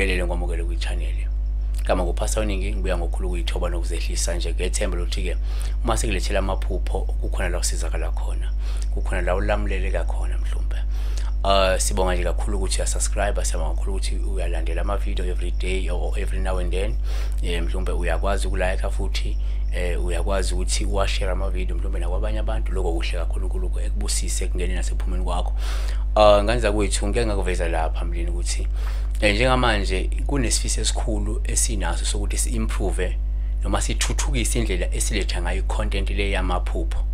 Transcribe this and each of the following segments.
Ngikubelele ngomukele kwi-channel. Kama nguPastor Ningi, ngibuya ngokhulu ukuyithoba nokuzehlisa nje ngethemba lokuthi ke uma sekulethela amaphupho kukhona la usizakala khona, kukhona la ulamuleleka khona mhlawumbe. Sibonga nje kakhulu ukuthi uyasubscribe, siyabonga kakhulu ukuthi uyalandela ama video every day or every now and then. Mhlawumbe uyakwazi ukulike futhi uyakwazi ukuthi uwashare ama video mhlawumbe nakwabanye abantu. Lokho kuhle kakhulu, uNkulunkulu ekubusise ekungeneni nasephumeni kwakho. Nganza kwethu ngeke ngakuveza la phambilini ukuthi njengamanje kunesifiso esikhulu esinaso sokuthi si-improve noma sithuthukise indlela esiletha ngayo i-content le yamaphupho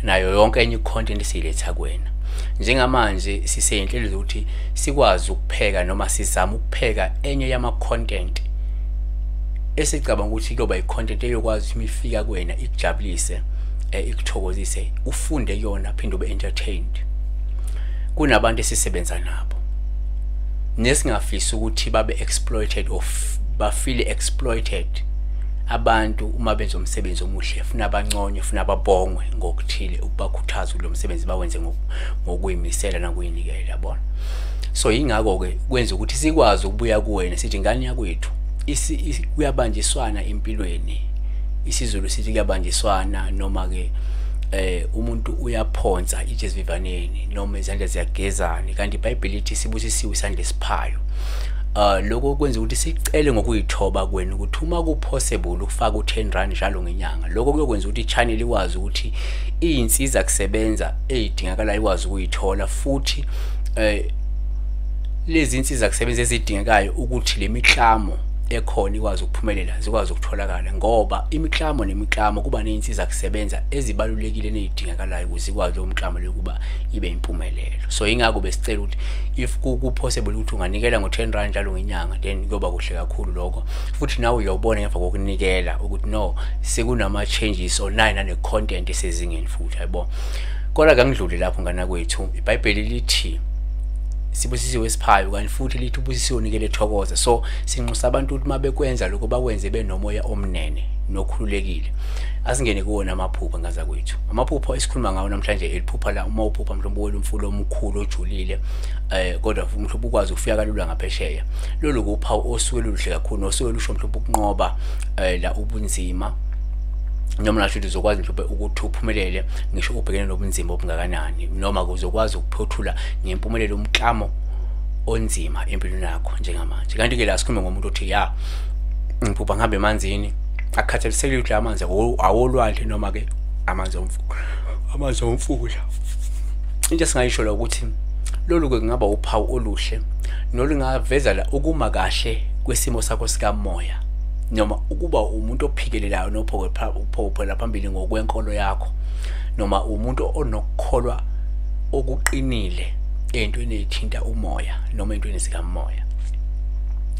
nayo yonke enye i-content esiyiletha kuwena. Njengamanje siseyinhlelo zokuthi sikwazi ukupheka noma sizama ukupheka enye yama-content esicabanga ukuthi kuyoba i-content eyokwazi ukuthi ifika kuwena ikujabulise, ikuthokozise, ufunde kuyona phinde ube entertained. Kunabantu esisebenza nabo nesingafisi ukuthi babe exploited or bafile exploited. Abantu uma benza umsebenzi omuhle funa abanconywe, funa ababongwe ngokuthile ukubakhuthaza lo msebenzi bawenze ngokuyimisela nokuyinikela, yabona. So ingakho ke kwenza ukuthi sikwazi ukubuya kuwena sithi ngane yakwethu kuyabanjiswana empilweni. IsiZulu sithi kuyabanjiswana, noma ke umuntu uyaphonsa itshe esivivaneni noma izandla ziyagezana, kanti iBhayibheli lithi sibusisiwe isandla esiphayo. Lokho kwenza ukuthi sicele ngokuyithoba kwenu ukuthi uma ku-possible ukufaka u-10 rand njalo ngenyanga, lokho kuyokwenza ukuthi i-channel ikwazi ukuthi iy'nsiza kusebenza ey'dingakalayo ikwazi ukuyithola, futhi lezi insiza kusebenza ezidingekayo ukuthi le miklamo ekhona ikwazi ukuphumelela zikwazi ukutholakala, ngoba imiklamo nemiklamo kuba nezinsiza kusebenza ezibalulekile nezidingakalayo ukuze ikwazi lo mklamo lokuba ibe impumelelo. So ingakho besicela ukuthi if ku-possible ukuthi unganikela ngo-10 rand njalo ngenyanga, then kuyoba kuhle kakhulu lokho. Futhi nawe uyobona ngemva kokunikela ukuthi no, sekunama changes online nane content esezingeni futhi, yabo. Kodwa kangidlule lapho ngana kwethu, iBhayibheli lithi sibusisiwe esiphayo, kanti futhi lithi ubusisiwe unikele ethokoza. So sinxusa abantu ukuthi mabekwenza lokho bakwenze benomoya omnene nokhululekile. Asingene kuwona amaphupho ngaza kwethu. Amaphupho esikhuluma ngawo namhlanje eliphupha la uma uphupha mhlawumbe uwela umfula omkhulu ojulile, kodwa mhlawumbe ukwazi ukufika kalula ngaphesheya. Lolu kuphawu osuke luhle kakhulu nosuke lusho mhlawumbe ukunqoba la ubunzima, noma nasho ukuthi uzokwazi mhlawumbe ukuthi uphumelele ngisho ubhekene nobunzima obungakanani, noma uzokwazi ukuphothula ngempumelelo umklamo onzima empilweni yakho njengamanje. Kanti ke la sikhuluma ngomuntu othi ya ngiphupha ngihambe emanzini, akukhathaliseki ukuthi amanzi awolwandle noma ke amanzi omfula, amanzi omfula. Into esingayisho la ukuthi lolu ke kungaba uphawu oluhle nolungaveza la ukuma kahle kwesimo sakho sikamoya, noma ukuba umuntu ophikelelayo nophokophela phambili ngokwenkolo yakho, noma umuntu onokukholwa okuqinile entweni ethinta umoya noma entweni zikamoya.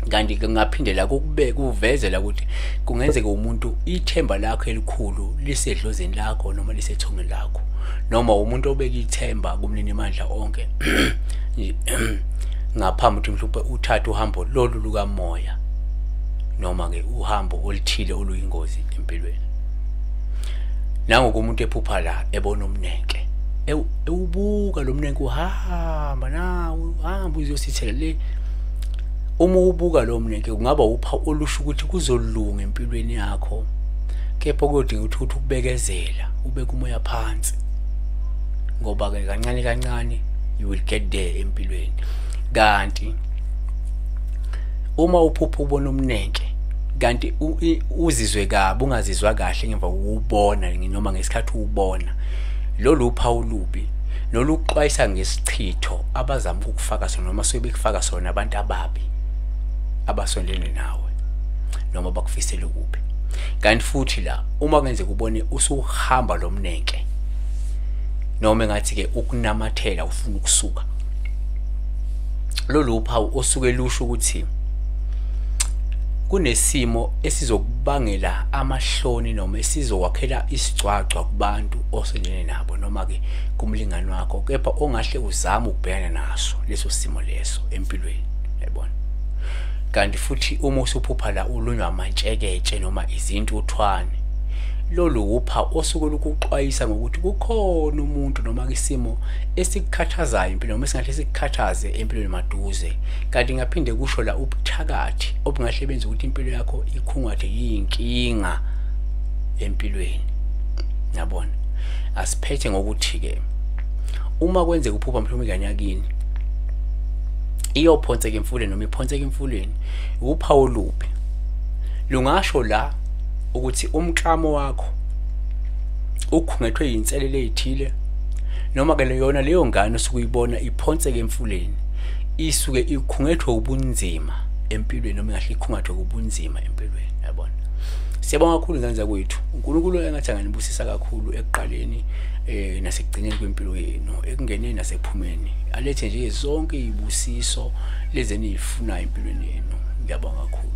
Kanti kungaphindela kukube kuvezela ukuthi kungenzeka umuntu ithemba lakho elikhulu lisedlozini lakho noma lisethongeni lakho, noma umuntu obeka ithemba kumninimandla onke ngaphambi ukuthi mhlawumbe uthathe uhambo lolu lukamoya, noma ke uhambo oluthile oluyingozi empilweni. Nangoku umuntu ephupha la ebona umnenke, ewubuka lo mnenke uhamba nawe uhamba uzosithela le. Uma ubuka lo mnenke kungaba uphawu olusho ukuthi kuzolunga empilweni yakho, kepha kuyodinga ukuthi ukubekezela, ubeke umoya phansi, ngoba ke kancane kancane you will get there empilweni. Kanti uma uphupha ubona umnenke kanti uzizwe kabi, ungazizwa kahle ngemva kokubona noma ngesikhathi uwubona, lolu uphawu lubi noluxwayisa ngesichitho abazama ukufaka sona noma suke bekufaka sona abantu ababi abasondelene nawe noma bakufisele kubi. Kanti futhi la uma kungenzeka ubone usuhamba lo mnenke noma engathi ke ukunamathela ufuna ukusuka, lolu uphawu osuke lusho ukuthi kunesimo esizokubangela amahloni noma esizokwakhela isigcwagcwa kubantu osondelene nabo noma ke kumlingani wakho, kepha ongahle uzame ukubhekana naso leso simo leso empilweni, yabona. Kanti futhi uma usuphupha la ulunywa amantsheketshe noma izintuthwane, Lolu uphawu osuke lukuxwayisa ngokuthi kukhona umuntu noma isimo esikukhathazayo empilweni, noma esingahle sikukhathaze empilweni maduze. Kanti ngaphinde kusho la ubuthakathi obungahle benze ukuthi impilo yakho ikhungathwe yinkinga empilweni. Yabona, asiphethe ngokuthi-ke uma kwenzeka uphupha mhlawumbe ingane yakini iyophonseka emfuleni noma iphonseka emfuleni, uphawu olubi lungasho la ukuthi umklamo wakho ukhungethwe yinselelo ezithile, noma ke yona leyo ngane osuke uyibona iphonseka emfuleni isuke ikhungethwe ubunzima empilweni, noma ingahle ikhungathwe ubunzima empilweni. Yabona, siyabonga kakhulu ingane zakwethu. uNkulunkulu engathi anganibusisa kakhulu ekuqaleni nasekugcineni kwempilo yenu, ekungeneni nasekuphumeni, alethe nje zonke izibusiso lezi enizifunayo empilweni yenu. Ngiyabonga kakhulu.